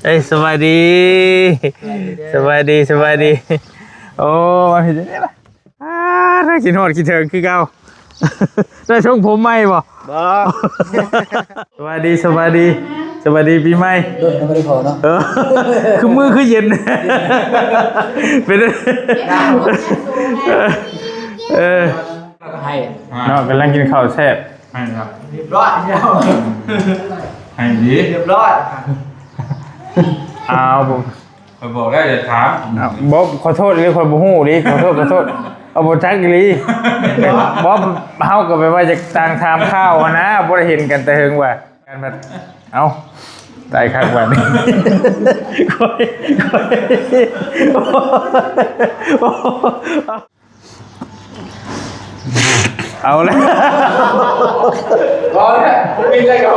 ເອີຍ ສະບາຍດີ ສະບາຍດີ ສະບາຍດີ. ໂອ້ ມາເຮັດຈັ່ງໃດລະ? ອ່າ ໄດ້ຄິດຮອດຄິດເຖິງຄືເກົ່າ. ໄດ້ຊົງຜົມໃໝ່ບໍ່? ບໍ່. ສະບາຍດີ ສະບາຍດີ ສະບາຍດີປີໃໝ່. ດົນກໍບໍ່ໄດ້ພໍເນາະ. ເອີ ຄືມືຄືເຢັນ ເປັນ ເອີ ໃຫ້ເນາະ. ກຳລັງກິນເຂົ້າແຊບ ໃຫ້ເນາະ. ຮຽບຮ້ອຍແລ້ວ ໃຫ້ດີ ຮຽບຮ້ອຍ. ອ້າວ ຂ້ອຍບອກແລ້ວຢ່າຖາມ. ເອົ້າ ບໍ່ ຂໍໂທດເລີຍ ຂ້ອຍບໍ່ຮູ້ເດ້. ຂໍໂທດ ຂໍໂທດ. ເອົາ ບໍ່ຈັກອີ່ຫຼີ. ບໍ່ ເຮົາກໍແບບວ່າຢາກຕ່າງຖາມຂ່າວຫັ້ນນະ ບໍ່ໄດ້ເຫັນກັນແຕ່ເຫິງວ່າ ການແບບ ເອົ້າ ຕາຍຄັກບັດນີ້. ຂ້ອຍ ຂ້ອຍ ເອົາແລ້ວ ພໍແລ້ວ ບໍ່ມີແລ້ວ.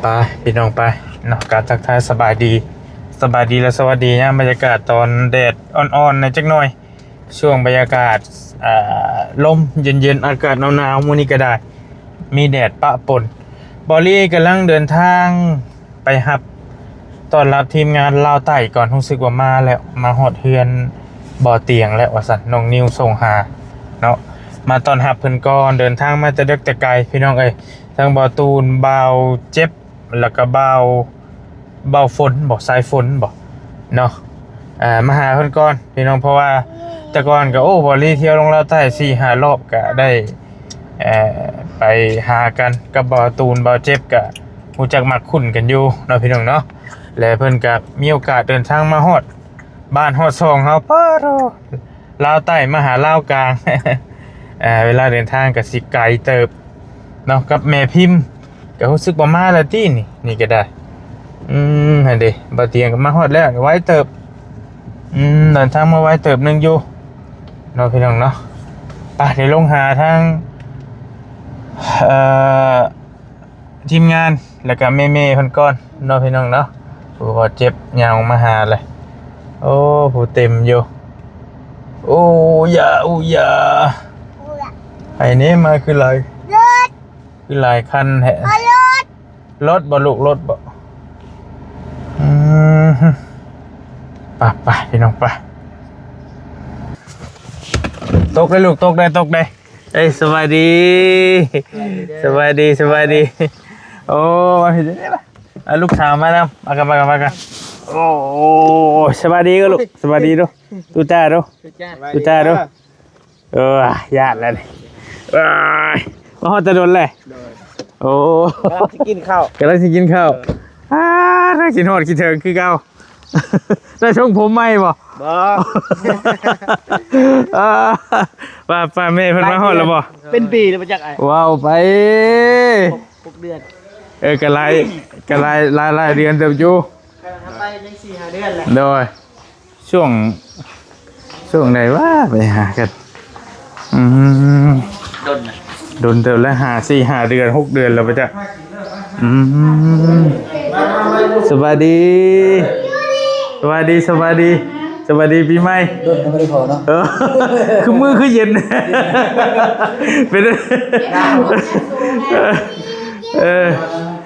ໄປພີ່ນ້ອງໄປເນາະ ກາບທັກທາຍສະບາຍດີ ສະບາຍດີ ແລະ ສະຫວັດດີຍາມບັນຍາກາດຕອນແດດອ່ອນໆ ແດ່ຈັກໜ່ອຍ. ຊ່ວງບັນຍາກາດ ເອີ ລົມເຢັນໆ ອາກາດໜາວໆ ມື້ນີ້ກໍໄດ້ ມີແດດປະປົນ. ບອລລີກຳລັງເດີນທາງໄປຮັບ ຕ້ອນຮັບທີມງານລາວໃຕ້ກ່ອນ. ຮູ້ສຶກວ່າມາແລ້ວ ມາຮອດເຮືອນບໍ່ຕຽງແລ້ວວ່າຊັ້ນ. ນ້ອງນິວສົ່ງຫາເນາະ ມາຕ້ອນຮັບເພິ່ນກ່ອນ. ເດີນທາງມາແຕ່ເດິກແຕ່ໄກ ພີ່ນ້ອງເອີຍ. ທັງບ່າວຕູນ ບ່າວເຈັບ ແລ້ວກໍບ່າວ ບ່າວຝົນບໍ ສາຍຝົນບໍເນາະ ເອີ ມາຫາເພິ່ນກ່ອນພີ່ນ້ອງ. ເພາະວ່າແຕ່ກ່ອນກໍ ໂອ້ ບອລລີທ່ຽວລົງລາວໃຕ້ສີ່ຫ້າລອບ ກໍໄດ້ ເອີ ໄປຫາກັນກັບບ່າວຕູນ ບ່າວເຈັບ ກໍຮູ້ຈັກມັກຄຸ້ນກັນຢູ່ເນາະ ພີ່ນ້ອງເນາະ. ແລະ ເພິ່ນກໍມີໂອກາດເດີນທາງມາຮອດບ້ານຮອດຊ່ອງເຮົາ ປາໂທ້ ລາວໃຕ້ມາຫາລາວກາງ ເອີ ເວລາເດີນທາງກໍຊິໄກເຕີບເນາະ ກັບແມ່ພິມ. ກໍຮູ້ສຶກວ່າມາແລ້ວຕິນີ້ ນີ້ກໍໄດ້. ອືມ ຫັ້ນເດ ບ່າວຕຽງກໍມາຮອດແລ້ວ ໄວເຕີບ. ອືມ ເດີນທາງມາໄວເຕີບໜຶ່ງຢູ່ເນາະ ພີ່ນ້ອງເນາະ. ໄປ ດຽວລົງຫາທາງ ເອີ ທີມງານ ແລ້ວກໍແມ່ໆເພິ່ນກ່ອນເນາະ ພີ່ນ້ອງເນາະ. ຜູ້ບາດເຈັບຍ່າງອອກມາຫາເລີຍ. ໂອ້ ຜູ້ເຕັມຢູ່. ໂອ້ ຢາ ໂອ້ ຢາ ໃຜແດ່ມາຄືຫຼາຍ ຄືຫຼາຍຄັນແທ້. ລົດບໍ່ລູກ ລົດບໍ່? ອືມ ໄປໆ ພີ່ນ້ອງ ໄປ. ຕົກເດີ້ລູກ ຕົກເດີ້ ຕົກເດີ້. ເອີຍ ສະບາຍດີ ສະບາຍດີ ສະບາຍດີ. ໂອ້ ມາເຮັດຈັ່ງໃດລະ? ເອົາລູກສາວມານຳ ມາກັນ ມາກັນ ມາກັນ. ໂອ້ ສະບາຍດີກໍລູກ ສະບາຍດີດູ ຕູຕາດູ ຕູຕາດູ. ເອີ ຢ້ານແລ້ວນີ້ ເອີຍ ມາຮອດແຕ່ດົນແລ້ວ. ໂດຍ ໂອ້ ກຳລັງຊິກິນເຂົ້າ ກຳລັງຊິກິນເຂົ້າ. ເອີ ອ່າ ຄິດຮອດຄິດເຖິງຄືເກົ່າ. ໄດ້ຊົງຜົມໃໝ່ບໍ່? ບໍ່. ເອີ ປ້າ ປ້າ ແມ່ເພິ່ນມາຮອດແລ້ວບໍ່? ເປັນປີແລ້ວບໍ່ຈັກອ້າຍ ເວົ້າໄປ ຫົກ ຫົກເດືອນ. ເອີ ກໍຫຼາຍ ກໍຫຼາຍ ຫຼາຍ ຫຼາຍເດືອນເຕີບຢູ່ ໄປຍັງສີ່ຫ້າເດືອນແຫຼະ. ໂດຍ ຊ່ວງ ຊ່ວງໃດວະໄປຫາກັນ? ອືມ ດົນນະ ດົນເຕີບແລ້ວ ຫ້າ ສີ່ຫ້າເດືອນ ຫົກເດືອນແລ້ວບໍ່ຈັກ. ອືມ ສະບາຍດີ ສະບາຍດີ ສະບາຍດີ ສະບາຍດີປີໃໝ່. ດົນກໍບໍ່ໄດ້ພໍເນາະ. ເອີ ຄືມືຄືເຢັນ ເປັນ ເອີ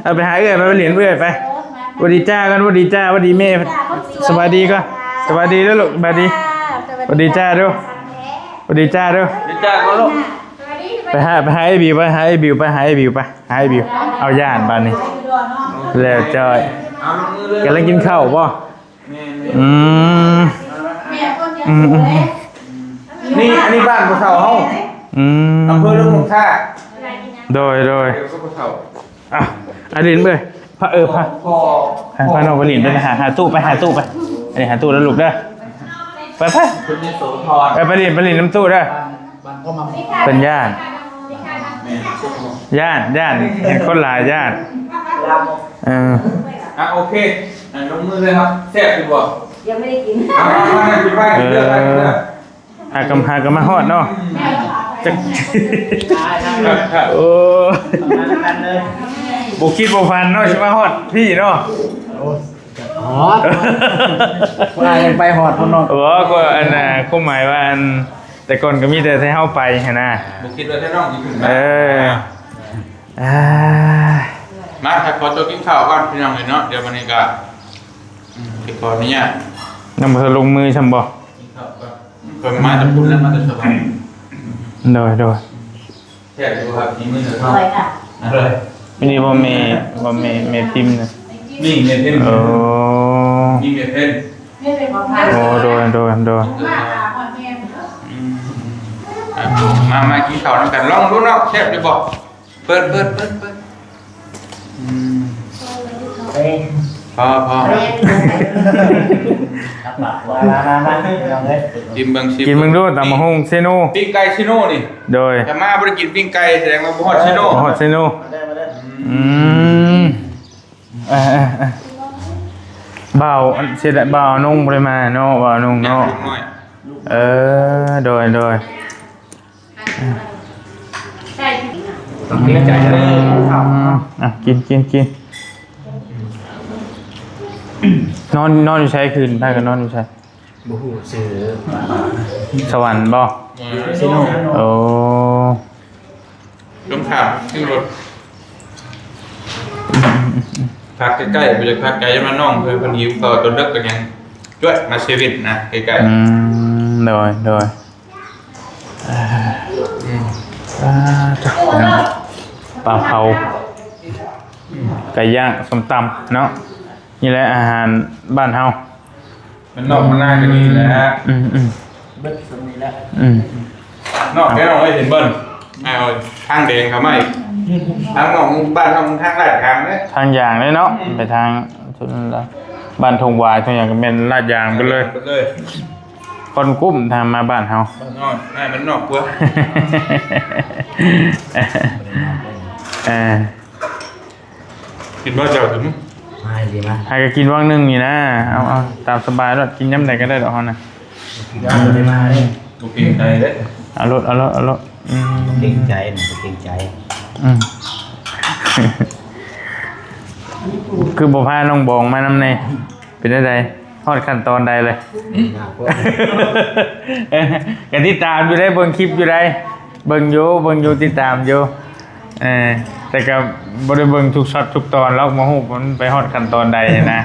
ເອົາໄປຫາເອື້ອຍ ໄປ ໄປຫຼິ້ນເອື້ອຍໄປ. ຫວັດດີຈ້າກ່ອນ ຫວັດດີຈ້າ ຫວັດດີແມ່ ສະບາຍດີກ່ອນ ສະບາຍດີເດີ້ລູກ ສະບາຍດີ ຫວັດດີຈ້າເດີ້ ຫວັດດີຈ້າເດີ້. ດີຈ້າກ່ອນລູກ ໄປຫາ ໄປຫາໄອ້ບິວ ໄປຫາໄອ້ບິວ ໄປຫາໄອ້ບິວ ໄປຫາໄອ້ບິວ. ເອົາ ຢ້ານບາດນີ້ ແລ້ວຈ້ອຍ ເອົາ ລົງມືເລີຍ ກຳລັງກິນເຂົ້າບໍ່? ແມ່ນໆ ອືມ ແມ່ຄົນ ອືມໆ ນີ້ ອັນນີ້ບ້ານຜູ້ເຖົ້າເຮົາ ອືມ ອຳເພີລຳລູກກາ. ໂດຍ ໂດຍ ເອີ ຜູ້ເຖົ້າ. ອ່ະ ອາລິນເອີຍ ພາ ເອີ ພາ ພາ ພານ້ອງໄປຫຼິ້ນ ໄປຫາ ຫາຕູ້ ໄປຫາຕູ້ໄປ. ອັນນີ້ຫາຕູ້ແລ້ວລູກເດີ້ ໄປ ໄປ ເພິ່ນຍັງໂສທອນ ເອີ ໄປຫຼິ້ນ ໄປຫຼິ້ນນຳຕູ້ເດີ້. ເພິ່ນຢ້ານ ຢ້ານ ຢ້ານ ເຫັນຄົນຫຼາຍຢ້ານ. ເອີ ອ່ະ ໂອເຄ ອ່ະ ລົງມືເລີຍເນາະ. ແຊບຢູ່ບໍ່? ຍັງບໍ່ໄດ້ກິນ ເອົາ ມາ ມາ ກິນໄປ ກິນເລີຍ ກິນເລີຍ. ຫາກໍ ຫາກໍມາຮອດເນາະ ຈັກ ໂອ້ ບໍ່ຄິດບໍ່ຝັນເນາະ ຊິມາຮອດພີ້ເນາະ. ໂອ້ ອໍ ວ່າຍັງໄປຮອດພຸ້ນເນາະ. ບໍ່ ກໍອັນນ່າ ຄວາມໝາຍວ່າ ອັນ ແຕ່ກ່ອນກໍມີແຕ່ໃຫ້ເຮົາໄປຫັ້ນນະ. ບໍ່ຄິດວ່າແຕ່ນ້ອງຊິຂຶ້ນມາ. ເອີ ອ່າ ມາ ຂ້ອຍຂໍຕົວກິນເຂົ້າກ່ອນ ພີ່ນ້ອງເອີຍເນາະ. ດຽວບັດນີ້ກໍ ອືມ ຊິຂໍອະນຸຍາດ ຍັງບໍ່ທັນລົງມືຊ້ຳບໍ່? ກິນເຂົ້າກ່ອນ. ເພິ່ນມາແຕ່ພຸ້ນແລ້ວ ມາແຕ່ສະຫວັນ. ໂດຍ ໂດຍ. ແຊບຢູ່ຄັບ ຝີມືເຮົາ. ອະໄລ? ມີນີ້ບໍ່ແມ່ ບໍ່ແມ່ ແມ່ພິມນະ? ນີ້ແມ່ພິມ. ໂອ້ ນີ້ແມ່ເພັນ. ໂອ້ ໂດຍ ໂດຍ ໂດຍ. ອືມ ອ່ະ ມາ ມາກິນເຂົ້ານຳກັນ ລອງດູເນາະ ແຊບຫຼືບໍ່? ເປີດ ເປີດ ເປີດ ເປີດ. ອືມ ເອີ ພໍ ພໍ ພໍ. ມາ ມາ ມາ ພີ່ນ້ອງເອີຍ ຊີມເບິ່ງ ຊີມ ກິນເບິ່ງດູ ຕຳບັກຫຸ່ງເຊໂນ ປີ້ງໄກ່ເຊໂນນີ້. ໂດຍ. ແຕ່ມາບໍ່ໄດ້ກິນປີ້ງໄກ່ ສະແດງວ່າບໍ່ຮອດເຊໂນ ບໍ່ຮອດເຊໂນ. ມາເດີ ມາເດີ. ອືມ ເອີ ເອີ ເອີ ບ່າວ ອັນ ເສຍດາຍ ບ່າວນົງບໍ່ໄດ້ມາເນາະ ບ່າວນົງເນາະ. ເອີ ໂດຍ ໂດຍ. ເກງໃຈເດີ. ອືມ ອ່ະ ກິນ ກິນ ກິນ. ນອນ ນອນຢູ່ໃສຄືນ? ພາກັນນອນຢູ່ໃສ? ບໍ່ຮູ້ຊື່. ສະຫວັນບໍ່? ເຊໂນ. ໂອ້ ຕົງຂ້າມຄິວລົດ. ພັກໃກ້ໆ ບໍ່ຢາກພັກໄກ ຢ້ານວ່ານ້ອງເພິ່ນ ເພິ່ນຫິວເຂົ້າ ຕອນເດິກກໍຍັງຈວດມາເຊເວັນນະ ໃກ້ໆ. ອືມ ໂດຍ ໂດຍ. ເອີ ອືມ ອ່າ ປາເຜົາ ອືມ ໄກ່ຍ່າງ ສົ້ມຕຳເນາະ. ນີ້ແຫຼະອາຫານບ້ານເຮົາ ມັນນອກມັນນາກໍນີ້ແຫຼະ. ອືມໆ ເບິດສ່ຳນີ້ແຫຼະ. ອືມ ນອກແລ້ວເອີຍ ເຫັນເບິ່ງ ເອົາທາງແດງເຂົ້າມາອີກ. ທາງນອກບ້ານເຮົາມັນທາງລາດຍາງເດ້ ທາງຢາງເດ້ເນາະ. ອືມ ໄປທາງ ບ້ານທົ່ງຫວາຍ ທົ່ງຫຍັງກໍແມ່ນລາດຍາງເບິດເລີຍ ເບິດເລີຍ. ຄົນກຸ້ມທາງມາບ້ານເຮົາ ບ້ານນອກ ໃຫ້ມັນນອກກວ່າ. ເອີ ກິນບໍ່ເຈົ້າ? ກິນ ມາ ມາ ໃຫ້ກໍກິນວັງໜຶ່ງນີ້ນະ. ເອົາ ເອົາ ຕາມສະບາຍໂລດ ກິນຍາມໃດກໍໄດ້ດອກເຮົານະ. ກິນ ບໍ່ໄດ້ມາເດ້ ບໍ່ເກງໃຈເດ້. ເອົາໂລດ ເອົາໂລດ ເອົາໂລດ. ອືມ ບໍ່ເກງໃຈນະ ບໍ່ເກງໃຈ. ອືມ ຄືບໍ່ພານ້ອງບອງມານຳແດ່? ເປັນຈັ່ງໃດ? ຮອດຂັ້ນຕອນໃດເລີຍ? ກໍຕິດຕາມຢູ່ໄດ໋ ເບິ່ງຄລິບຢູ່ໄດ໋ ເບິ່ງຢູ່ ເບິ່ງຢູ່ ຕິດຕາມຢູ່. ເອີ ແຕ່ກໍບໍ່ໄດ້ເບິ່ງທຸກຊັອດທຸກຕອນລອກ ບໍ່ຮູ້ວ່າມັນໄປຮອດຂັ້ນຕອນໃດນະ.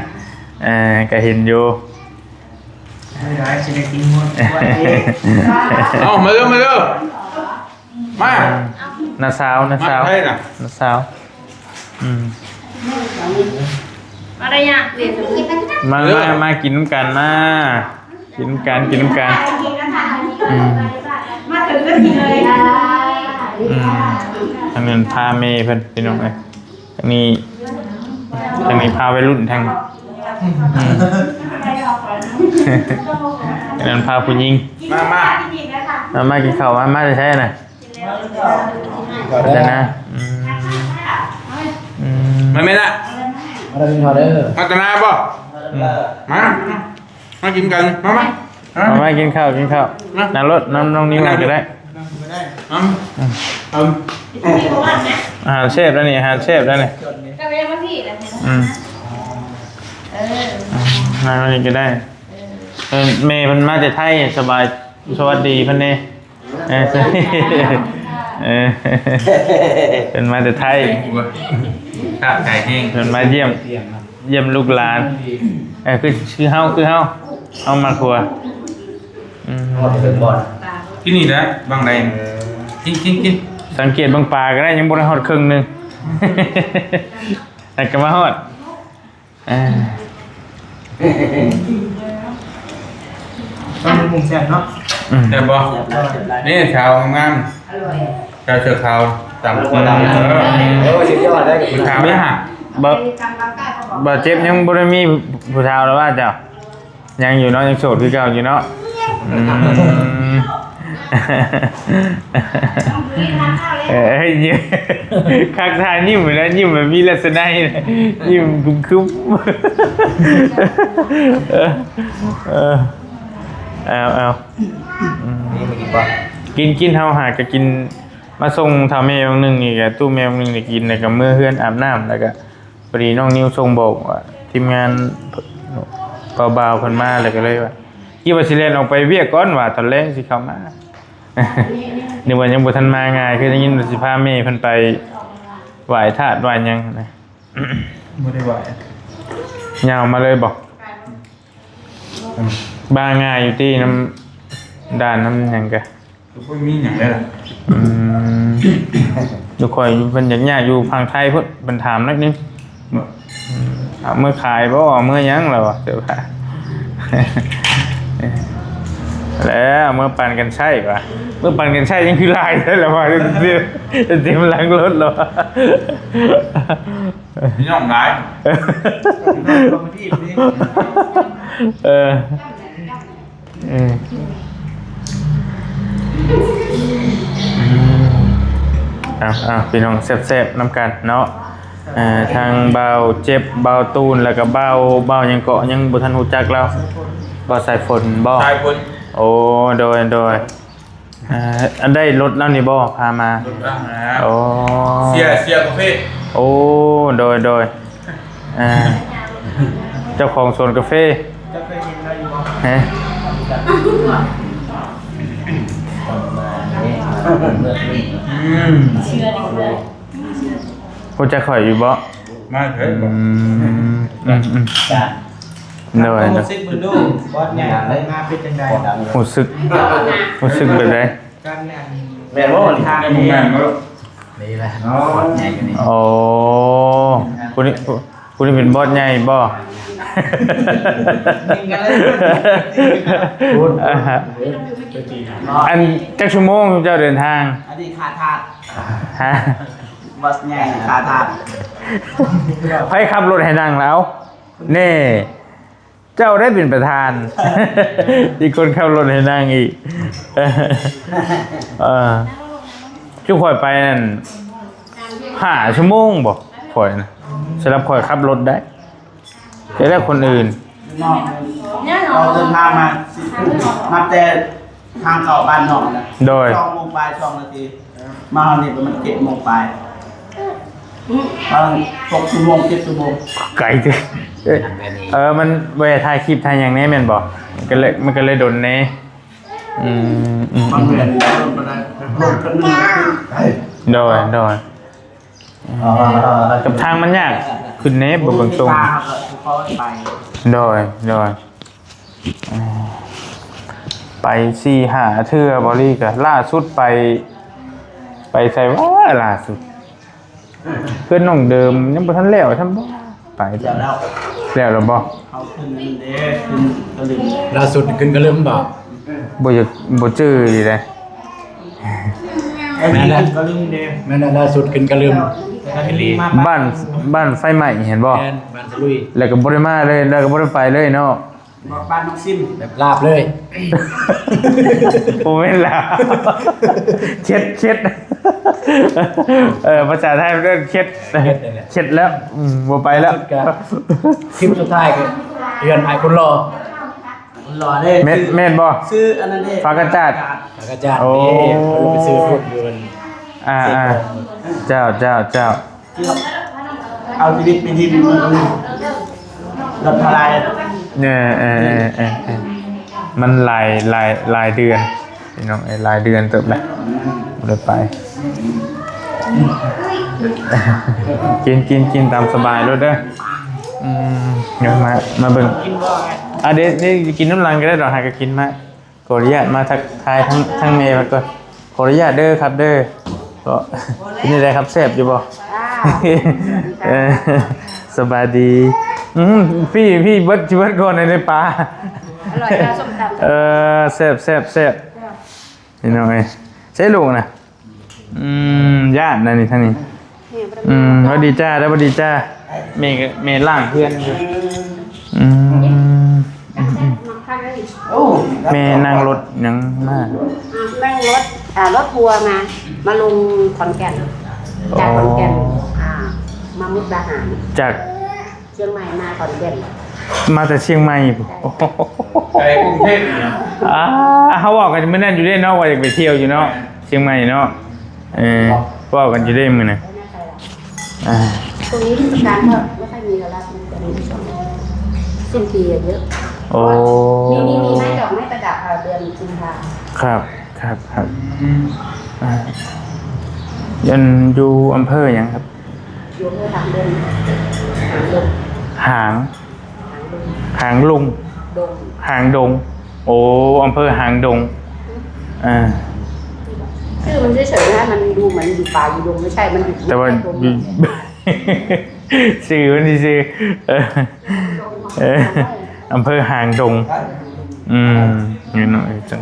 ເອີ ກໍເຫັນຢູ່. ເອົາ ມາເດີ ມາເດີ. ມາ ນ້າສາວ ນ້າສາວ ມາໃຜນະ? ນ້າສາວ. ອືມ ມາໄດ້ຍາກເດ້. ມາ ເອີ ມາ ມາກິນນຳກັນ ມາກິນນຳກັນ ກິນນຳກັນ. ອືມ ມາເຖິງກໍກິນເລີຍ. ອືມ ທາງນັ້ນພາແມ່ເພິ່ນ ພີ່ນ້ອງເອີຍ. ທາງນີ້ ທາງນີ້ພາໄວລຸ້ນ ທາງ ອືມ ທາງນັ້ນພາຜູ້ຍິງ. ມາ ມາ ມາ ມາກິນເຂົ້າ ມາ ມາແຕ່ໃສນະ? ພັດທະນາ. ອືມ ອືມ ມາແມ່ນລະ ມາແຕ່ນາບໍ່? ອືມ ມາ ມາກິນກັນ ມາ ມາ ມາ ມາກິນເຂົ້າ ກິນເຂົ້າ. ມາ ນັ່ງໂລດ ນຳນ້ອງນິວກໍໄດ້. ອືມ ອາຫານແຊບແລ້ວນີ້ ອາຫານແຊບແລ້ວນີ້. ອືມ ນັ່ງນີ້ກໍໄດ້. ເອີ ແມ່ເພິ່ນມາແຕ່ໄທ ສະບາຍ ສະຫວັດດີເພິ່ນແດ່. ເອີ ເອີ ເພິ່ນມາແຕ່ໄທ ຂອບໃຈແຮງ ເພິ່ນມາຢ້ຽມ ຢ້ຽມລູກຫຼານ. ເອີ ຄື ຄືເຮົາ ຄືເຮົາ ເຮົາມາຄົວ. ອືມ ກິນນີ້ແຫຼະ ບາງໃດ ກິນ ກິນ ກິນ. ສັງເກດເບິ່ງປາກໍໄດ້ ຍັງບໍ່ໄດ້ຮອດເຄິ່ງໜຶ່ງ ແຕ່ກໍມາຮອດ. ເອີ ຕຳບັກຫຸ່ງແຊບເນາະ. ອືມ ແຊບບໍ່? ນີ້ສາວງາມໆ ສາວເສື້ອຂາວ ຕຳ ອືມ ເອີ ສຸດຍອດເລີຍ. ຖາມເລີຍຫາ ບໍ່ ບໍ່ເຈັບ ຍັງບໍ່ໄດ້ມີຜູ້ສາວແລ້ວວ່າເຈົ້າ? ຍັງຢູ່ເນາະ ຍັງໂສດຄືເກົ່າຢູ່ເນາະ. ອືມ ເອີ ຄັກທ່າຍິ້ມນະ ຍິ້ມແບບມີລັກສະນະ ຍິ້ມຄຶມໆ. ເອີ ເອີ ເອົາ ເອົາ ອືມ ກິນ ກິນ ເຮົາຫາກໍກິນ ມາສົ່ງເຖົ້າແມ່ວັງໜຶ່ງນີ້ ກະຕູ້ແມ່ວັງໜຶ່ງໄດ້ກິນ ແລ້ວກໍເມືອເຮືອນອາບນ້ຳ ແລ້ວກໍ ພໍດີນ້ອງນິວສົ່ງບອກວ່າທີມງານ ເພາະບ່າວເພິ່ນມາແລ້ວກໍເລີຍວ່າ ຄິດວ່າຊິແລ່ນອອກໄປວຽກກ່ອນວ່າ ຕອນແລງຊິເຂົ້າມາ ນຶກວ່າຍັງບໍ່ທັນມາງ່າຍ ຄືໄດ້ຍິນວ່າຊິພາແມ່ເພິ່ນໄປໄຫວ້ທາດໄຫວ້ຫຍັງນະ. ບໍ່ໄດ້ໄຫວ້ ຍ່າງມາເລີຍບໍ່? ມາງ່າຍຢູ່ຕິ ນຳດ່ານນຳຫຍັງກະ ກໍບໍ່ມີຫຍັງເດ້ລະ. ອືມ ຢູ່ຂ້ອຍເພິ່ນຢາກຍ້າຍຢູ່ຝັ່ງໄທພຸ້ນ ເພິ່ນຖາມໜ້ອຍໜຶ່ງ ບໍ່ ອືມ ເອົາເມືອຂາຍບໍ່ ເອົາເມືອຫຍັງລະວ່າ ແລ້ວເອົາເມືອປັນກັນໃຊ້ວ່າ ເມືອປັນກັນໃຊ້ຍັງຄືຫຼາຍແທ້ລະວ່າ ເຕັມ ເຕັມຫຼັງລົດລະວ່າ ຍ້ອນຫຼາຍ ເອີ ເອີ ເອົາໆ ພີ່ນ້ອງ ແຊບໆນຳກັນເນາະ. ເອີ ທາງບ່າວເຈັບ ບ່າວຕູນ ແລ້ວກໍບ່າວ ບ່າວຫຍັງເກາະ ຍັງບໍ່ທັນຮູ້ຈັກລາວ ບ່າວສາຍຝົນບໍ? ສາຍຝົນ ໂອ້ ໂດຍໆ. ເອີ ອັນໃດລົດລາວນີ້ບໍ່ ພາມາ? ລົດລາວຫັ້ນແຫຼະ ໂອ້ ເສຍ ເສຍກາເຟ ໂອ້ ໂດຍໆ ອ່າ ເຈົ້າຂອງສວນກາເຟ ເຈົ້າເຄີຍເຫັນລາວຢູ່ບໍ່? ຮະ ອືມ ຮູ້ຈັກຂ້ອຍຢູ່ບໍ່? ມາເຖິງ ອືມ ອືມໆ ໂດຍ ຮູ້ສຶກເບິ່ງດູ ບອສໃຫຍ່ມາເປັນຈັ່ງໃດ? ຮູ້ສຶກ ຮູ້ສຶກແບບໃດ? ການແມ່ນ ແມ່ນບໍ່ນີ້? ແມ່ນບໍ່? ນີ້ແຫຼະ ອໍ ບອສໃຫຍ່ຢູ່ນີ້ ໂອ້ ຜູ້ນີ້ ຜູ້ນີ້ເປັນບອສໃຫຍ່ບໍ່? ອັນຈັກຊົ່ວໂມງເຈົ້າເດີນທາງ? ອັນນີ້ຂ້າທາດ ຮະ ບອສໃຫຍ່ຂ້າທາດ ໃຜຂັບລົດໃຫ້ນັ່ງລະ? ເອົາ ແນ່ ເຈົ້າໄດ້ເປັນປະທານ ອີກຄົນຂັບລົດໃຫ້ນັ່ງອີກ ເອີ ຈຸຂ້ອຍໄປນັ້ນ ຫ້າຊົ່ວໂມງບໍ ຂ້ອຍນະ ສຳລັບຂ້ອຍຂັບລົດໄດ້ ແຕ່ລະຄົນອື່ນ ເນາະ ເຮົາເດີນທາງມາ ນັບແຕ່ ທາງເຂົ້າບ້ານນອກນະ ໂດຍ ສອງໂມງປາຍສອງນາທີ ມາຮອດນີ້ປະມານເຈັດໂມງປາຍ ປະມານຫົກຊົ່ວໂມງ ເຈັດຊົ່ວໂມງ ໄກເດີ ເອີ ມັນແວ່ຖ່າຍຄລິບຖ່າຍຫຍັງແດ່ແມ່ນບໍ່? ມັນກໍເລີຍ ມັນກໍເລີຍດົນແດ່ ອືມ ມັນແມ່ນລົດບໍ່ໄດ້ ລົດຄັນໜຶ່ງ ໂດຍ ໂດຍ ກັບທາງມັນຍາກຂຶ້ນແດ່ ບໍ່ເບິ່ງຊົງ ໂດຍ ໂດຍ ໄປສີ່ຫ້າເທື່ອ ບໍ່ລີກະ ລ່າສຸດໄປ ໄປໃສວະ ລ່າສຸດ ເພື່ອນນ້ອງເດີມ ຍັງບໍ່ທັນແລ້ວຊ້ຳບໍ່ ໄປ ແລ້ວແລ້ວ ແລ້ວແລ້ວບໍ່? ເຮົາຂຶ້ນເດ້ ຂຶ້ນກະລຶມ ລ່າສຸດຂຶ້ນກະລຶມບໍ່? ບໍ່ຢາກ ບໍ່ຈື່ອີ່ຫຼີເດ້ ແມ່ນແຫຼະ ກະລຶມເດ້ ແມ່ນແຫຼະ ລ່າສຸດຂຶ້ນກະລຶມ ບ້ານ ບ້ານໄຟໄໝ້ເຫັນບໍ່? ແມ່ນ ບ້ານສະລຸຍ ແລ້ວກໍບໍ່ໄດ້ມາເລີຍ ແລ້ວກໍບໍ່ໄດ້ໄປເລີຍເນາະ ບອກບ້ານນ້ອງຊິມ ແບບລາບເລີຍ ບໍ່ແມ່ນລາບ ເຂັດ ເຂັດ ເອີ ພາສາໄທເອີ້ນເຂັດ ເຂັດແລ້ວ ອືມ ບໍ່ໄປແລ້ວ ສຸດກະ ທຣິບສຸດທ້າຍກໍເຮືອນອ້າຍຄົນຫຼໍ່ ຄົນຫຼໍ່ເດ້ ແມ່ນ ຊື່ ແມ່ນບໍ່? ຊື່ອັນນັ້ນເດ້ ຟ້າກະຈາດ ຟ້າກະຈາດ ໂອ້ ເດ້ ເພິ່ນໄປຊື້ພວກຢູ່ ອ່າໆ ເຈົ້າ ເຈົ້າ ເຈົ້າ ເອົາຊີວິດໄປຖິ້ມລົດພາລາ ເອີ ເອີ ມັນຫຼາຍ ຫຼາຍ ຫຼາຍເດືອນ ພີ່ນ້ອງເອີຍ ຫຼາຍເດືອນເຕີບແລ້ວ ບໍ່ໄດ້ໄປ ກິນ ກິນ ກິນຕາມສະບາຍໂລດເດີ ອືມ ດຽວມາ ມາເບິ່ງ ອ່າ ເດ ເດ ກິນນຳຫຼັງກໍໄດ້ດອກ ຫາກໍກິນມາ ຂໍອະນຸຍາດມາທັກທາຍທັງ ທັງແມ່ເພິ່ນກ່ອນ ຂໍອະນຸຍາດເດີຄັບເດີ ກໍເປັນຈັ່ງໃດຄັບ ແຊບຢູ່ບໍ່? ເອີ ສະບາຍດີ ອືມ ພີ່ ພີ່ເບິດ ຊິເບິດກ່ອນໃນປາ ອະລ່ອຍເດີ ສົ້ມຕຳ ເອີ ແຊບ ແຊບ ແຊບ ພີ່ນ້ອງເອີຍ ໃສລູກນະ? ອືມ ຢ້ານນະນີ້ທາງນີ້ ອືມ ຫວັດດີຈ້າ ສະຫວັດດີຈ້າ ແມ່ກໍ ແມ່ລ້າງເຮືອນຢູ່ ອືມ ແມ່ນັ່ງລົດຫຍັງມາ? ນັ່ງລົດ ອ່າ ລົດທົວມາ ມາລົງຂອນແກ່ນ ຈາກຂອນແກ່ນ ອໍ ອ່າ ມາມຸກດາຫານ ຈາກ ຊຽງໃໝ່ມາຂອນແກ່ນ ມາແຕ່ຊຽງໃໝ່ພຸ້ນ ໄປກຸງເທບນີ້ ອ່າ ເຮົາເວົ້າກັນມື້ນັ້ນຢູ່ເດ້ເນາະ ວ່າຢາກໄປທ່ຽວຢູ່ເນາະ ຊຽງໃໝ່ເນາະ ເອີ ເວົ້າກັນຢູ່ເດ້ມື້ນັ້ນ ອ່າ ຊ່ວງນີ້ເທດສະການກໍບໍ່ຄ່ອຍມີແລ້ວລະ ມີແຕ່ມື້ສອງ ສິ້ນປີເຍອະ. ໂອ້ ມີ ມີ ມີໄມ້ດອກໄມ້ປະດັບ ເອີ ເດືອນກຸມພາ. ຄັບ ຄັບ ຄັບ. ອືມ ອ່າ ອັນຢູ່ອຳເພີຫຍັງຄັບ? ຢູ່ອຳເພີຫາງດົງ. ຫາງດົງ. ຫາງ ຫາງ ຫາງລຸງ ດົງ ຫາງດົງ. ໂອ້ ອຳເພີຫາງດົງ. ອືມ ອ່າ ຊື່ມັນເສີຍໆ ນະ ມັນດູເໝືອນຢູ່ປ່າຢູ່ດົງ ບໍ່ໃຊ່ ມັນຢູ່ ແຕ່ວ່າ ໃນຕົວເມືອງ ຢູ່ ຊື່ມັນຊື່ໆ ເອີ ເອີ ອຳເພີຫາງດົງ. ອືມ ຢູ່ເນາະ ຈັງ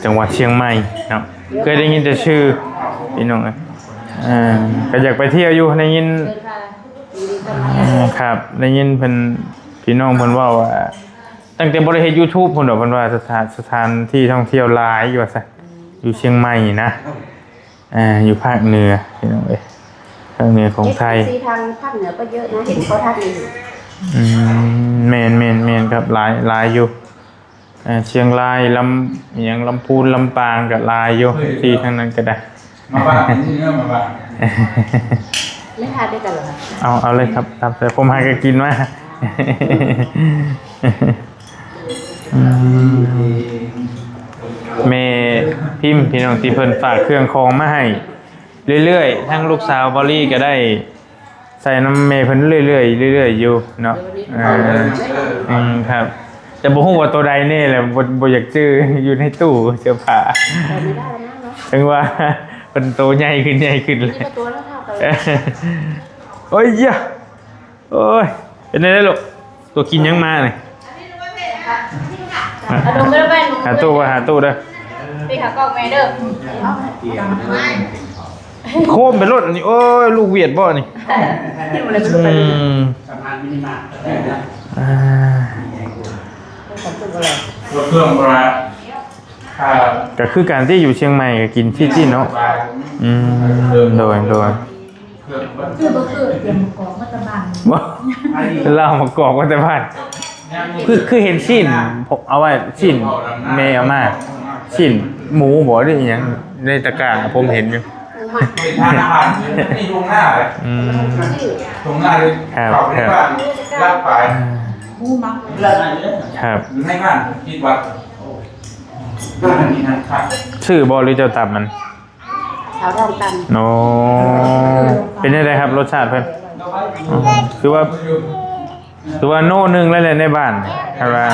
ຈັງຫວັດຊຽງໃໝ່ເນາະ. ເຄີຍໄດ້ຍິນແຕ່ຊື່ ພີ່ນ້ອງເອີຍ. ເອີ ກໍຢາກໄປທ່ຽວຢູ່ ໄດ້ຍິນ ເຊີນຄ່ະ ຍິນດີຕ້ອນຮັບ. ເອີ ຄັບ ໄດ້ຍິນເພິ່ນ ພີ່ນ້ອງເພິ່ນເວົ້າວ່າ ຕັ້ງແຕ່ບໍ່ໄດ້ເຮັດ YouTube ພຸ້ນດອກ ເພິ່ນວ່າສະຖານ ສະຖານທີ່ທ່ອງທ່ຽວຫຼາຍຢູ່ວ່າຊັ້ນ ອືມ ຢູ່ຊຽງໃໝ່ນະ. ອ່າ ຢູ່ພາກເໜືອ ພີ່ນ້ອງເອີຍ ພາກເໜືອຂອງໄທ. ເອັຟຊີ ທາງພາກເໜືອກໍເຍອະນະ ເຫັນເຂົາທັກຢູ່. ອືມ ແມ່ນໆໆ ຄັບ ຫຼາຍ ຫຼາຍຢູ່. ເອີ ຊຽງລາຍ ລຳ ອີ່ຫຍັງ ລຳພູນ ລຳປາງ ກໍຫຼາຍຢູ່ ເອີ ທີ່ທາງນັ້ນກໍໄດ້. ມາບ້ານນີ້ເດີ ມາບ້ານ. ໄດ້ທານດ້ວຍກັນເຫຼືອຄະ? ເອົາ ເອົາເລີຍຄັບ ຕາມໃຈ ຜົມຫາກໍກິນມາ. ອືມ ແມ່ພິມ ພີ່ນ້ອງ ທີ່ເພິ່ນຝາກເຄື່ອງຂອງມາໃຫ້ເລື້ອຍໆ ທັງລູກສາວເບົາລີກໍໄດ້ໃສ່ນຳແມ່ເພິ່ນເລື້ອຍໆ ເລື້ອຍໆຢູ່ເນາະ. ເອີ ອືມ ຄັບ ແຕ່ບໍ່ຮູ້ວ່າໂຕໃດແນ່ແຫຼະ ບໍ່ ບໍ່ຢາກຈື່ ຢູ່ໃນຕູ້ເສື້ອຜ້າ. ເອີ ໄດ້ແລ້ວເນາະ ເຖິງວ່າເພິ່ນໂຕໃຫຍ່ຂຶ້ນ ໃຫຍ່ຂຶ້ນເລີຍ. ໂອ້ຍ ໂອ້ຍ ເປັນໄດລູກ? ໂຕກິນຫຍັງມານີ້? ເອົາລົງໄປ ຫາຕູ້ ຫາຕູ້ເດີ. ໄປຫາກ້ອງແມ່ເດີ. ໂຄມໄປໂລດອັນນີ້. ໂອ້ຍ ລູກຫວຽດບໍ່ນີ້? ອືມ ອ່າ ເຄື່ອງບໍ່ຫຼາຍ. ກໍຄືກັນທີ່ຢູ່ຊຽງໃໝ່ກໍກິນຊີ້ນເນາະ. ອືມ ໂດຍ ໂດຍ. ຄືບໍ່ຄື ຕຽມມາກອກມາແຕ່ບ້ານ. ບໍ່ ລາວມາກອກມາແຕ່ບ້ານ. ຄື ຄືເຫັນຊີ້ນ ເອົາໄວ້ ຊີ້ນແມ່ເອົາມາ ຊີ້ນໝູບໍ່ ຫຼືອີ່ຫຍັງ ໃນຕະກຮ້າ ຜົມເຫັນຢູ່. ອືມ ອືມ ຄັບ ຄັບ. ອືມ ຄັບ ຢູ່ໃນງານກິດວັດ. ຊື້ບໍ່ ຫຼືເຈົ້າຕຳມັນ? ສາວທອງຕຳ. ໂອ້ ເປັນຈັ່ງໃດຄັບ ລົດຊາດເພິ່ນ? ຄືວ່າ ຄືວ່າໂນໜຶ່ງແລ້ວແຫຼະໃນບ້ານ. ຄັນວ່າ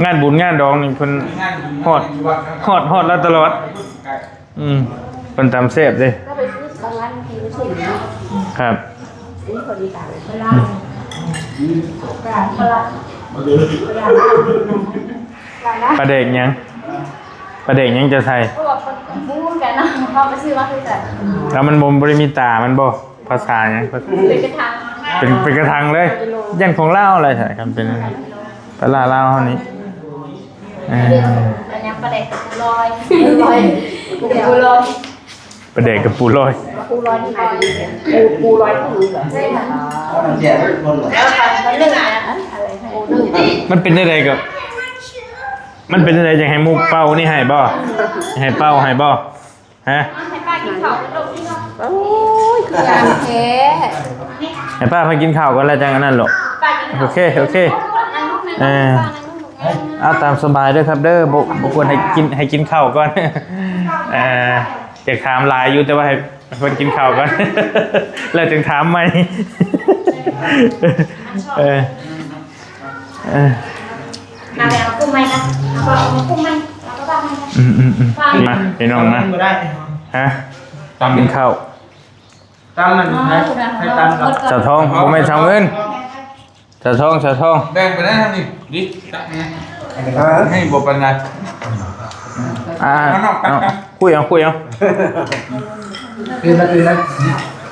ງານບຸນງານດອງນີ້ເພິ່ນຮອດ ຮອດ ຮອດລາວຕະຫຼອດ. ອືມ ເພິ່ນຕຳແຊບເດ້. ກໍໄປຊື້ບາງຮ້ານທີ່ມັນເຫັນເນາະ. ຄັບ ນີ້ພໍດີຕາມ. ປາແດກຫຍັງ? ປາແດກຫຍັງຈະໃສ່? ບໍ່ຮູ້ຄືກັນເນາະ ເຮົາໄປຊື້ມາຄືກັນ. ແລ້ວມັນບໍ່ ບໍ່ໄດ້ມີຕາມັນບໍ່? ພາສາຫຍັງ? ເປັນກະຖາງ. ເປັນ ເປັນກະຖາງເລີຍ. ຢ້ານຂອງລາວແຫຼະ ຄັນເປັນປາຮ້າລາວເຮົານີ້. ເອີ ອັນຫຍັງ? ປາແດກກັບປູລອຍ. ປູລອຍ ກະປູລອຍ. ປາແດກກັບປູລອຍ. ປູລອຍນີ້ໝາຍເຖິງ ປູ ປູລອຍຄື ມັນເປັນຈັ່ງໃດກໍ ມັນເປັນຈັ່ງໃດ ຢາກໃຫ້ໝູ່ເປົ່ານີ້ໃຫ້ບໍ່? ຢາກໃຫ້ເປົ່າໃຫ້ບໍ່? ຮະ? ໃຫ້ປ້າກິນເຂົ້າ. ໂອ້ຍ ຄືງາມແທ້. ໃຫ້ປ້າເພິ່ນກິນເຂົ້າກ່ອນ ແລ້ວຈັ່ງອັນນັ້ນໂລດ. ປ້າກິນເຂົ້າ. ໂອເຄ ໂອເຄ. ເອີ ເອົາຕາມສະບາຍເດີຄັບເດີ. ບໍ່ ບໍ່ຄວນໃຫ້ກິນ ໃຫ້ກິນເຂົ້າກ່ອນ. ເອີ ຢາກຖາມຫຼາຍຢູ່ ແຕ່ວ່າໃຫ້ເພິ່ນກິນເຂົ້າກ່ອນ ແລ້ວຈຶ່ງຖາມໃໝ່. ເອີ ເອີ ມາແລ້ວ ມາກຸ້ມໃໝ່ນະ ເອົາມາກຸ້ມໃໝ່ ເອົາມາປະໃໝ່ນະ. ອືມໆໆ ມາ ພີ່ນ້ອງມາ. ຮະ? ຕຳ ກິນເຂົ້າ. ຕຳນັ້ນໃຫ້ ໃຫ້ຕຳກັບສາວທອງ ບໍ່ແມ່ນສາວເງິນ. ສາວທອງ ສາວທອງ ແບ່ງໄປໄດ້ທາງນີ້ ດີ ຕັກນີ້ ເອີ ໃຫ້ບໍ່ປານໃດ. ອ່າ ເອົາ ເອົາ ຄຸຍເອົາ ຄຸຍເອົາ. ຕື່ນລະ ຕື່ນລະ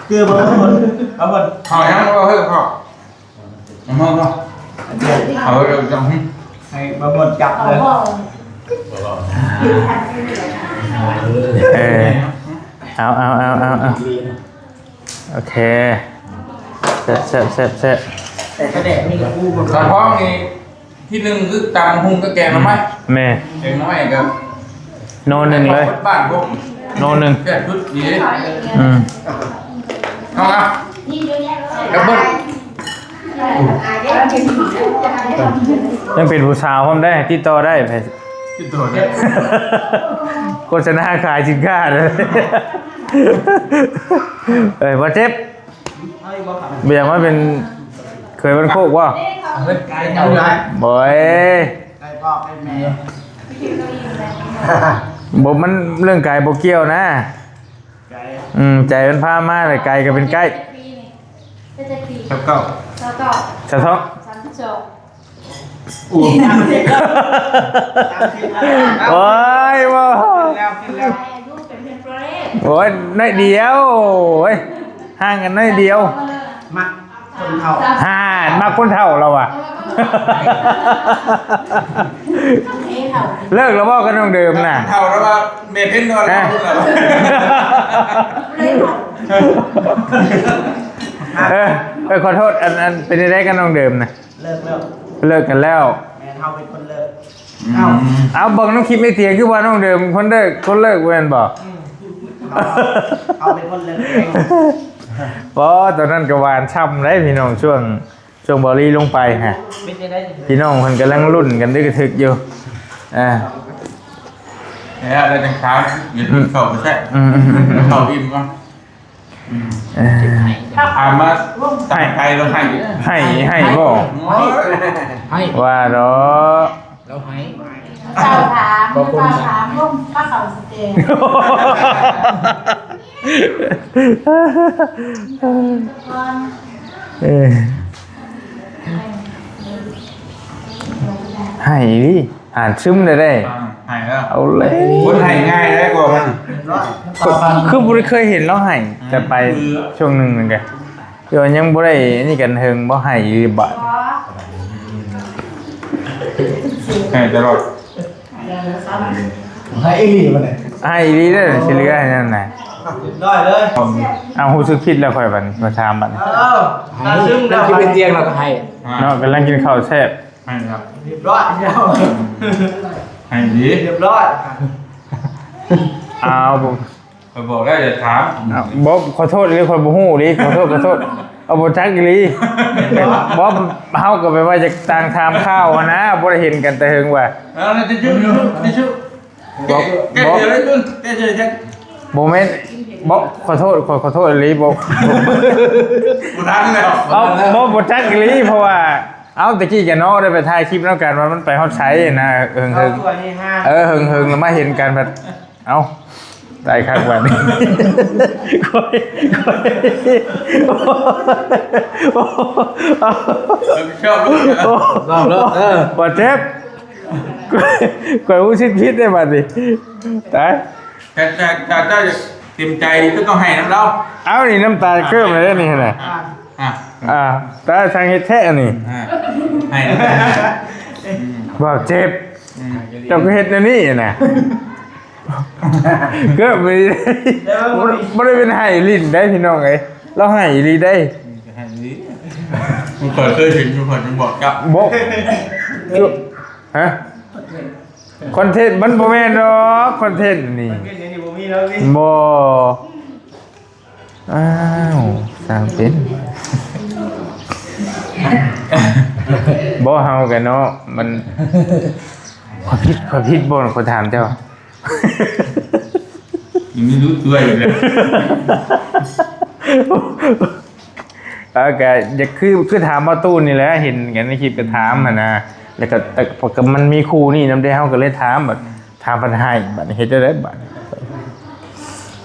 ຄືບໍ່ ບໍ່ ບໍ່ ເອົາຫຍັງບໍ່ ເຮີ້ຍ ເອົາ ເອົາ ເອົາ ເອົາ ເອົາ ໃຫ້ບໍ່ໝົດຈັບເລີຍ. ເອີ ເອົາ ເອົາ ເອົາ ເອົາ. ໂອເຄ ແຊບໆໆໆ. ແຕ່ປາແດກນີ້ກໍປູບໍ່ ສາວທອງນີ້ ທີໜຶ່ງຄືຕຳບັກຫຸ່ງກັບແກງໜໍ່ໄມ້. ແມ່ນ ແກງໜໍ່ໄມ້ກໍໜໍ່ໜຶ່ງເລີຍ ບ້ານພວກໜໍ່ໜຶ່ງ ແຊບສຸດນີ້. ອືມ ເອົາລະ ດັບເບິນ. ຍັງເປັນຜູ້ສາວພ້ອມໄດ້ ຕິດຕໍ່ໄດ້ ຕິດຕໍ່ໄດ້ ໂຄສະນາຂາຍສິນຄ້າເດີ. ເອີຍ ບໍ່ເຈັບ ບໍ່ຢາກມາເປັນເຂີຍບ້ານໂຄກບໍ່? ເອີຍ ໄກເຈົ້າຫຼາຍ ບໍ່ເອີຍ ໄກພໍ່ໄກແມ່ ບໍ່ ມັນເລື່ອງໄກບໍ່ກ່ຽວນະ ໄກ ອືມ ໃຈມັນພາມາແຫຼະ ໄກກໍເປັນໃກ້ ເຈັດປີນີ້ ເຈັດປີ ຊາວເກົ້າ ຊາວເກົ້າ ຊາວສອງ ສາມສິບສອງ ໂອ້ຍ ໂອ້ຍ ບໍ່ ອາຍຸເປັນພຽງຕົວເລກ ໂອ້ຍ ໜ້ອຍດຽວ ໂອ້ຍ ຫ່າງກັນໜ້ອຍດຽວ ມັກຄົນເຖົ້າ ຫ່າ ມັກຄົນເຖົ້າລາວວ່າ ເລີກແລ້ວບໍ່ກັບນ້ອງເດີມນະ? ເຖົ້າແລ້ວວ່າ ແມ່ເພັນວ່າ ເອີ ເອີ ຂໍໂທດ ອັນ ອັນ ເປັນຈັ່ງໃດກັບນ້ອງເດີມນະ? ເລີກແລ້ວ ເລີກກັນແລ້ວ ແມ່ນ ເຮົາເປັນຄົນເລີກ ອືມ ເອົ້າ ເອົາ ເບິ່ງນຳຄລິບໃນຕຽງ ຄືວ່ານ້ອງເດີມຄົນເລີກ ຄົນເລີກແມ່ນບໍ່? ອືມ ເຮົາເປັນຄົນເລີກເອງ ບໍ່ ຕອນນັ້ນກໍຫວານຊ່ຳເດ້ພີ່ນ້ອງ ຊ່ວງ ຊ່ວງເບົາລີລົງໄປຮະ ເປັນຈັ່ງໃດ ພີ່ນ້ອງເພິ່ນກຳລັງລຸ້ນກັນຕຶກກະທຶກຢູ່ ອ່າ ແລ້ວ ແລ້ວຈັ່ງຖາມ ກິນເຂົ້າບໍ່ແຊບ ອືມ ເຂົ້າອີ່ມກ່ອນ ເອີ ຖາມມາຕັ້ງໃຈແລ້ວໃຫ້ ໃຫ້ ໃຫ້ບໍ່? ໃຫ້ ວ່າດອກ ລາວໃຫ້ ເຈົ້າຖາມ ເຈົ້າຖາມລົງພາເຂົ້າສະເຕ ເອີ ໃຫ້ອີ່ຫຼີ ອ່ານຊຶມໄດ້ເດ້ ອ່າ ໃຫ້ແລ້ວ ເອົາເລີຍ ຄົນໃຫ້ງ່າຍໄດ໋ກວ່າມັນ ຄືບໍ່ໄດ້ເຄີຍເຫັນລາວໃຫ້ ອືມ ແຕ່ໄປ ຄື ຊ່ວງໜຶ່ງນັ້ນກະ ຄືວ່າຍັງບໍ່ໄດ້ອັນນີ້ກັນເຖິງ ບໍ່ໃຫ້ອີ່ຫຼີບາດ ໃຫ້ຕະຫຼອດ ໃຫ້ອີ່ຫຼີບັດນີ້ ໃຫ້ອີ່ຫຼີເດີ ຊິເຫຼືອໃຫ້ນັ້ນນະ ຮຽບຮ້ອຍເລີຍ ເອົາ ຮູ້ສຶກຜິດແລ້ວຂ້ອຍບັດນີ້ ມາຖາມບັດນີ້ ເອີ ໃຫ້ ນັ່ງກິນເປັນຕຽງແລ້ວກໍໃຫ້ ເນາະ ກຳລັງກິນເຂົ້າແຊບ ໃຫ້ແລ້ວ ຮຽບຮ້ອຍແລ້ວ ໃຫ້ດີ ຮຽບຮ້ອຍ ເອົາ ຂ້ອຍບອກແລ້ວຢ່າຖາມ ເອົາ ບໍ່ ຂໍໂທດເລີຍ ຂ້ອຍບໍ່ຮູ້ເລີຍ ຂໍໂທດ ຂໍໂທດ ເອົາ ບໍ່ຈັກອີ່ຫຼີ ບໍ່ ເຮົາກໍແບບວ່າຢາກຕ່າງຖາມຂ່າວຫັ້ນນະ ບໍ່ໄດ້ເຫັນກັນແຕ່ເຖິງວ່າ ເອົາ ທິດຊູ ທິດຊູ ບໍ່ ແກ້ ບໍ່ ແກ້ເສຍເລີຍ ແກ້ເສຍເລີຍ ບໍ່ແມ່ນ ບໍ່ ຂໍໂທດ ຂໍ ຂໍໂທດອີ່ຫຼີ ບໍ່ ບໍ່ທັນແລ້ວ ເອົາ ບໍ່ ບໍ່ຈັກອີ່ຫຼີ ເພາະວ່າ ເອົາ ຕະກີ້ກັນເນາະ ໄດ້ໄປຖ່າຍຄລິບນຳກັນວ່າມັນໄປຮອດໃສນະ ເຫິງໆ ເອີ ເຫິງໆ ແລ້ວມາເຫັນກັນພັດ ເອົ້າ ຕາຍຄັກບັດນີ້ ຂ້ອຍ ຂ້ອຍ ຮັບຜິດຊອບ ເອີ ບໍ່ເຈັບ ຂ້ອຍຮູ້ສຶກຜິດເດ້ບັດນີ້ ຕາຍ ຖ້າ ຖ້າ ຖ້າເຈົ້າຢາກເຕັມໃຈນີ້ ເຈົ້າຕ້ອງໃຫ້ນຳລາວ ເອົ້າ ນີ້ນ້ຳຕາເກີບເລີຍນີ້ນະ ອ່າ ອ່າ ຕາຊ່າງເຮັດແທ້ອັນນີ້ ອ່າ ໃຫ້ນຳ ອືມ ບໍ່ເຈັບ ອືມ ເຈົ້າກໍເຮັດແນວນີ້ນະ ເກີບບໍ່ໄດ້ ບໍ່ໄດ້ເປັນໄຫ້ຫຼິ້ນໄດ໋ພີ່ນ້ອງເອີຍ ລາວໄຫ້ອີ່ຫຼີໄດ໋ ໃຫ້ອີ່ຫຼີ ຂ້ອຍເຄີຍເຫັນຢູ່ ຂ້ອຍຈຶ່ງບອກເຈົ້າ ບໍ່ ຮະ ຄອນເທັນມັນບໍ່ແມ່ນດອກ ຄອນເທັນນີ້ ຄອນເທັນນີ້ບໍ່ມີແລ້ວນີ້ ບໍ່ ອ້າວ ຊ່າງເປັນ ບໍ່ ເຮົາກະເນາະ ມັນ ຂ້ອຍຜິດ ຂ້ອຍຜິດບໍ່ ຂ້ອຍຖາມເຈົ້າ ຍັງມີຮູ້ຕົວຢູ່ເລີຍ ເອີ ກະຢາກ ຄື ຄືຖາມໝໍຕູ້ນີ້ແຫຼະ ເຫັນກັນໃນຄລິບກະຖາມຫັ້ນນະ ແລ້ວກະ ແຕ່ກະມັນມີຄູ່ນີ້ນຳເດ້ ເຮົາກະເລີຍຖາມ ບາດຖາມເພິ່ນໃຫ້ ບາດນີ້ເຮັດຈັ່ງໃດບາດນີ້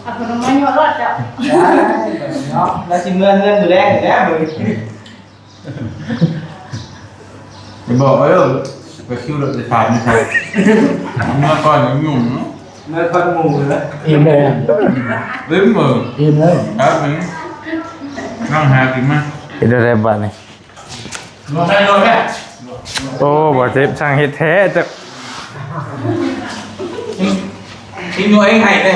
ເອົາເພິ່ນມາຍົວະໂລດເຈົ້າ ໄດ້ເນາະ ລາວຊິເມືອເຮືອນມື້ແລງນີ້ແຫຼະມື້ນີ້ ໄປບອກເອີ ໄປຄິວລົດໂດຍສານຢູ່ໃສ ເມືອກ່ອນຍັງຫຍຸ້ງເນາະ ເມືອກ່ອນໝູ່ເລີຍ ອີ່ມເລີຍ ອີ່ມເລີຍ ອີ່ມເລີຍ ຄັບ ນັ່ງຫາກິນມາ ເຮັດຈັ່ງໃດບາດນີ້ ໂອ້ ບໍ່ເຈັບ ຊ່າງເຮັດແທ້ ຈັກ ກິນຕົວເອງໃຫ້ເດ້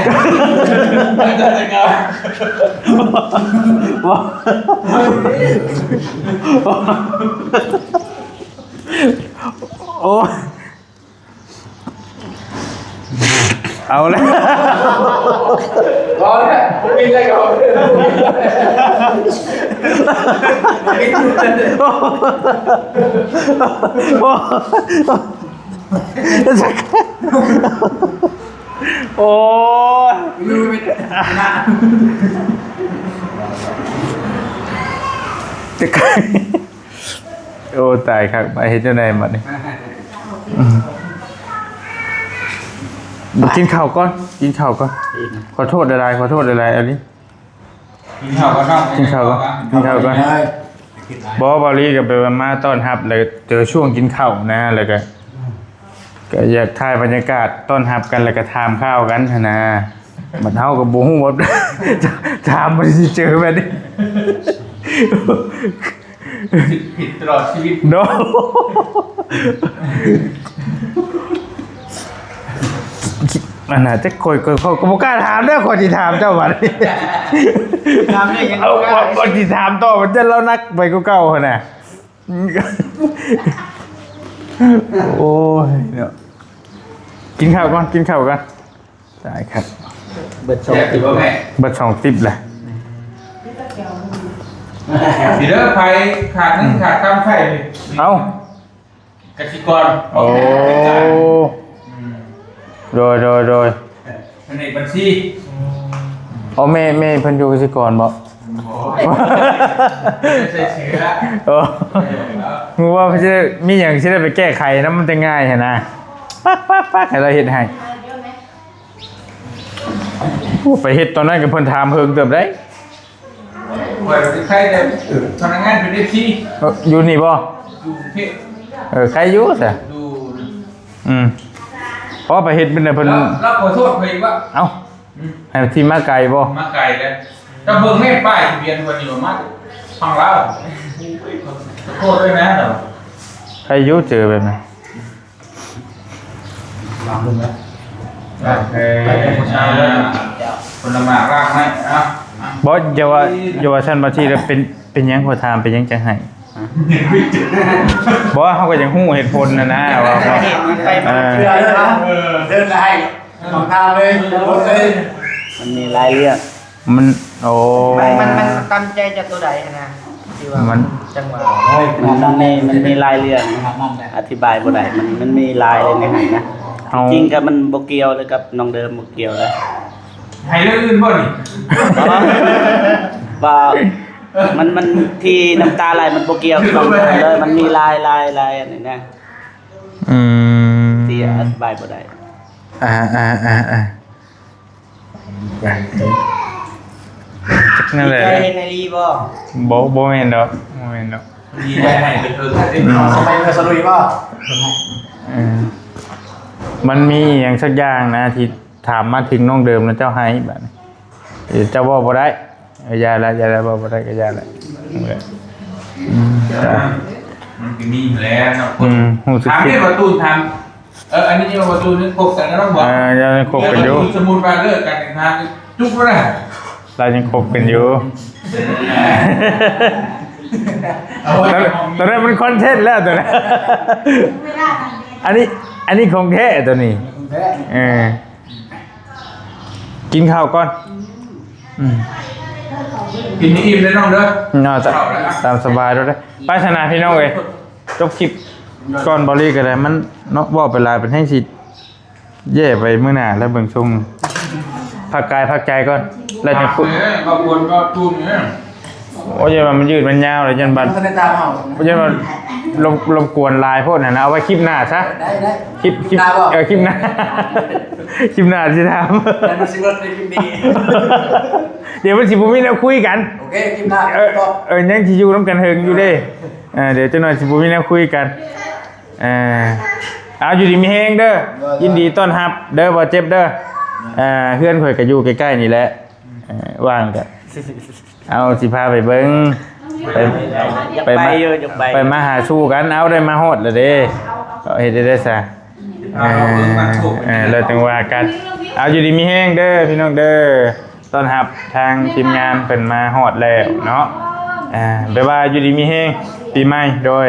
ໂອ້ຍ. ເອົາແລ້ວ ພໍແລ້ວ ບໍ່ມີໃຈກໍ ໂອ້ຍ ໂອ້ ຕາຍຄັກ ບາດເຮັດແນວໃດບັດນີ້? ອືມ ກິນເຂົ້າກ່ອນ ກິນເຂົ້າກ່ອນ. ຂໍໂທດຫຼາຍໆ ຂໍໂທດຫຼາຍໆ ອັນນີ້ ກິນເຂົ້າກ່ອນເນາະ ກິນເຂົ້າກ່ອນ ກິນເຂົ້າກ່ອນ. ບໍ່ ເບົາຫຼີກໍແບບວ່າມາຕ້ອນຮັບ ແລ້ວເຈີຊ່ວງກິນເຂົ້ານະ ແລ້ວກໍ ກໍຢາກຖ່າຍບັນຍາກາດຕ້ອນຮັບກັນ ແລ້ວກໍຖາມຂ່າວກັນຫັ້ນນະ. ບັດເຮົາກໍບໍ່ຮູ້ວ່າ ຖາມມັນຊິເຈີແບບນີ້ ຜິດຕະຫຼອດຊີວິດເນາະ. ອັນນ່າ ຈັກຂ້ອຍ ຂ້ອຍ ຂ້ອຍກໍບໍ່ກ້າຖາມເດີ ຂ້ອຍຊິຖາມເຈົ້າບັດນີ້. ຖາມເລື່ອງຫຍັງ? ເອົາ ຂ້ອຍ ຂ້ອຍຊິຖາມຕໍ່ ມັນຈະລາວໜັກໄປກວ່າເກົ່າຫັ້ນນະ. ໂອ້ຍເນາະ ກິນເຂົ້າກ່ອນ ກິນເຂົ້າກ່ອນ. ຕາຍຄັກ ເບິດສອງ ແຊບຢູ່ບໍ່ແມ່? ເບິດສອງຕິບແຫຼະ. ຊິເດີ ໃຜຂາດເງິນຂາດຄຳໃຊ້ນີ້ ເອົ້າ ກະສິກອນ. ໂອ້ ອືມ ໂດຍ ໂດຍ ໂດຍ ພະແນກບັນຊີ. ອໍ ແມ່ ແມ່ເພິ່ນຢູ່ກະສິກອນບໍ່? ບໍ່ ໃສ່ເສື້ອ. ໂອ້ ເອີ ເນາະ ຮູ້ວ່າເພິ່ນຊິໄດ້ມີຫຍັງຊິໄດ້ໄປແກ້ໄຂນຳ ມັນຈະງ່າຍຫັ້ນນະ. ປັກໆໆ ໃຫ້ລາວເຮັດໃຫ້. ໂອ້ ໄປເຮັດຕອນນັ້ນກໍເພິ່ນຖາມເຫິງເຕີບໄດ໋. ຂ້ອຍໄຄແຕ່ພະນັກງານເປັນເອັຟຊີ. ເອີ ຢູ່ນີ້ບໍ່? ຢູ່ກຸງເທບ. ເອີ ໄຄຢູ່ຊະ. ຢູ່ ອືມ ເພາະວ່າໄປເຮັດເປັນເພິ່ນ ລາວ ລາວຂໍໂທດຂ້ອຍອີກວ່າ. ເອົ້າ ອືມ ໃຫ້ທີ່ມາໄກບໍ່? ມາໄກແລ້ວ. ເຈົ້າເບິ່ງແມ່ປ້າຍທະບຽນເພິ່ນນີ້ ມາທາງລາວ. ໂອ້ຍ ຂໍໂທດດ້ວຍນະ. ໃຄຢູ່ເຈີແບບນັ້ນ. ລາງເບິ່ງແລ້ວ ໂອເຄ ຄົນລະໝາກລາກໄມ້. ເອົ້າ ບໍ່ ຢ່າວ່າ ຢ່າວ່າຊັ້ນ ບາງທີລະເປັນ ເປັນຫຍັງ ຂໍຖາມ ເປັນຫຍັງຈັ່ງໄຫ້? ບໍ່ ເຮົາກໍຢາກຮູ້ເຫດຜົນຫັ້ນນະ ວ່າ ວ່າ ເອີ ເດີນລະໄຫ້ ຕ້ອງຖາມເລີຍ ເລີຍ. ມັນມີຫຼາຍເລື່ອງ. ມັນ ໂອ້ ມັນ ມັນ ມັນຕາມໃຈເຈົ້າໂຕໃດຫັ້ນນະ ທີ່ວ່າມັນ ມັນຈັງຫວະ ເອີຍ ມັນ ມັນມີ ມັນມີຫຼາຍເລື່ອງ ອະທິບາຍບໍ່ໄດ້ ມັນ ມັນມີຫຼາຍເລີຍໃນຫັ້ນນະ. ເອົາ ຈິງໆ ກໍມັນບໍ່ກ່ຽວເລີຍກັບນ້ອງເດີມ ບໍ່ກ່ຽວເລີຍ. ໃຫ້ເລື່ອງອື່ນບໍ່ນີ້? ບໍ່ ມັນ ມັນທີ່ນ້ຳຕາໄຫຼ ມັນບໍ່ກ່ຽວກັບນ້ອງເດີມເລີຍ ມັນມີຫຼາຍ ຫຼາຍ ຫຼາຍອັນນີ້ນະ. ອືມ ທີ່ອະທິບາຍບໍ່ໄດ້. ອ່າໆໆໆ ຈັກນັ້ນແຫຼະ ເຮັດໃຫ້ດີບໍ່? ບໍ່ ບໍ່ແມ່ນດອກ ບໍ່ແມ່ນດອກ. ດີໃຈໃຫ້ເພິ່ນເຖິງ ອືມ ສະໄປເມືອສະລຸຍບໍ່? ເອີ ມັນມີອີ່ຫຍັງສັກຢ່າງນະ ທີ່ຖາມມາເຖິງນ້ອງເດີມນະ ເຈົ້າໄຫ້ບາດນີ້ ເຈົ້າເວົ້າບໍ່ໄດ້. ເອີ ຢ່າລະ ຢ່າລະ ເວົ້າບໍ່ໄດ້ກໍຢ່າລະ. ອືມ ມັນກໍມີຢູ່ແລ້ວເນາະ ອືມ ຮູ້ສຶກ ຖາມ ຜິດ ເດ້ ປະຕູນ ຖາມ ເອີ ອັນນີ້ເຈົ້າປະຕູນຍັງຄົບກັນນະນ້ອງບໍ່? ເອີ ຍັງຄົບກັນຢູ່. ສົມມຸດວ່າເລີກກັນ ຖາມຈຸກບໍ່ໄດ້ ລາວຍັງຄົບກັນຢູ່. ຕອນ ຕອນນັ້ນມັນຄອນເທັນແລ້ວຕອນນັ້ນ. ອັນນີ້ ອັນນີ້ຂອງແທ້ຕົວນີ້ ຂອງແທ້ ເອີ. ກິນເຂົ້າກ່ອນ ອືມ ກິນໃຫ້ອີ່ມເດີນ້ອງເດີ ເນາະ ຕາມສະບາຍໂລດເດີ. ໄປຊະນະພີ່ນ້ອງເອີຍ ຈົບຄລິບກ່ອນ ເບົາຫຼີກໍໄດ້ ມັນເນາະ ເວົ້າໄປຫຼາຍ ເປັນແຮງຊິແຍ່ໄປມື້ໜ້າແລ້ວ ເບິ່ງຊົງ ພັກກາຍພັກໃຈກ່ອນ ແລ້ວຈັ່ງຄຸຍ. ເອີ ເວົ້າກວນເວົ້າຕູນເອີ. ໂອ້ຍ ຢ່າວ່າມັນຍືດມັນຍາວເລີຍ ຢ້ານບັດ ມັນບໍ່ໄດ້ຕາມເຮົາ ຢ້ານວ່າລົບ ລົບກວນຫຼາຍໂພດຫັ້ນນະ. ເອົາໄວ້ຄລິບໜ້າຊະ ໄດ້ ໄດ້ ຄລິບ ຄລິບ ໜ້າບໍ່? ເອີ ຄລິບໜ້າ ຄລິບໜ້າຊິຖາມ ແລ້ວມັນຊິເບິດໃນຄລິບນີ້ ດຽວມັນຊິບໍ່ມີແນວຄຸຍກັນ. ໂອເຄ ຄລິບໜ້າ ເອີ ຕໍ່ ເອີ ຍັງຊິຢູ່ນຳກັນເຫິງຢູ່ເດ້. ເອີ ດຽວຈັກໜ່ອຍຊິບໍ່ມີແນວຄຸຍກັນ. ເອີ ເອົາ ຢູ່ດີມີແຮງເດີ ໂດຍ ຍິນດີຕ້ອນຮັບເດີ ບໍ່ເຈັບເດີ. ໂດຍ ເອີ ເຮືອນຂ້ອຍກໍຢູ່ໃກ້ໆນີ້ແຫຼະ ເອີ ວ່າງກໍ ເອົາ ຊິພາໄປເບິ່ງ ໄປ ຢາກໄປຢູ່ ຢາກໄປ ໄປມາຫາສູ່ກັນ. ເອົາ ໄດ້ມາຮອດແລ້ວເດ້ ເຮັດໄດ້ໄດ໋ຊະ. ເອີ ເອີ ແລ້ວຈັ່ງວ່າກັນ. ເອົາ ຢູ່ດີມີແຮງເດີພີ່ນ້ອງເດີ ຕ້ອນຮັບທາງທີມງານເພິ່ນມາຮອດແລ້ວເນາະ. ເອີ ບາຍບາຍ ຢູ່ດີມີແຮງ ປີໃໝ່ ໂດຍ.